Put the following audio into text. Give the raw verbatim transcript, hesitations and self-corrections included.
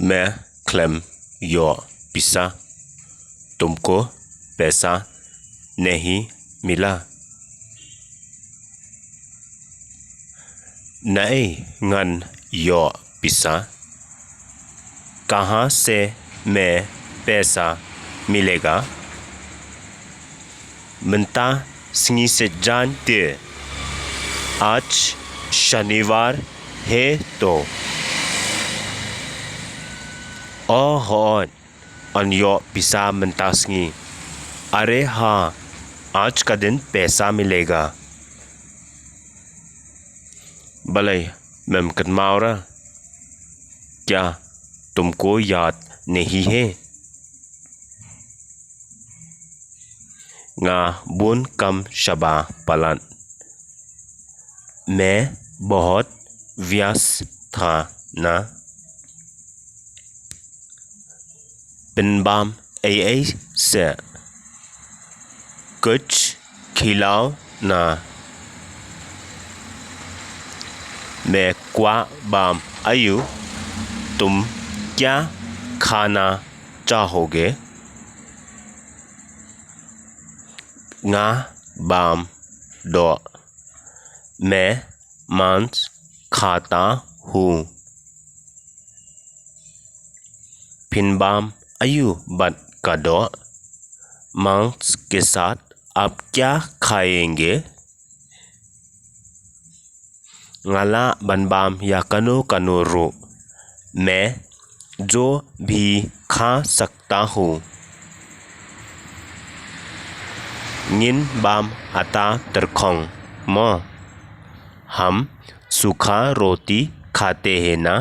मैं क्लेम यो पिसा तुमको पैसा नहीं मिला। Naei ngan ïoh pisa? कहाँ से मैं पैसा मिलेगा? Mynta sngi Saitjaiñ te. आज शनिवार है तो। O hooid, yn ïoh pisa mynta sngi. अरे हाँ, आज का दिन पैसा मिलेगा। Balei mem kynmaw re? क्या तुमको याद नहीं है? Nga bun kam shabar palat. मैं बहुत व्यस्त था ना। Pynbam ei ei seh? कुछ खिलाओ ना। मैं kwah bam aïu? तुम क्या खाना चाहोगे? Nga bam doh। मैं मांस खाता हूँ। Phin bam aïu bad ka doh? मांस के साथ आप क्या खाएंगे? Nga lah ban bam ïa kano kano ruh। मैं जो भी खा सकता हूँ। Ngin bam ata tyrkhong mo? हम सूखा रोटी खाते हैं ना।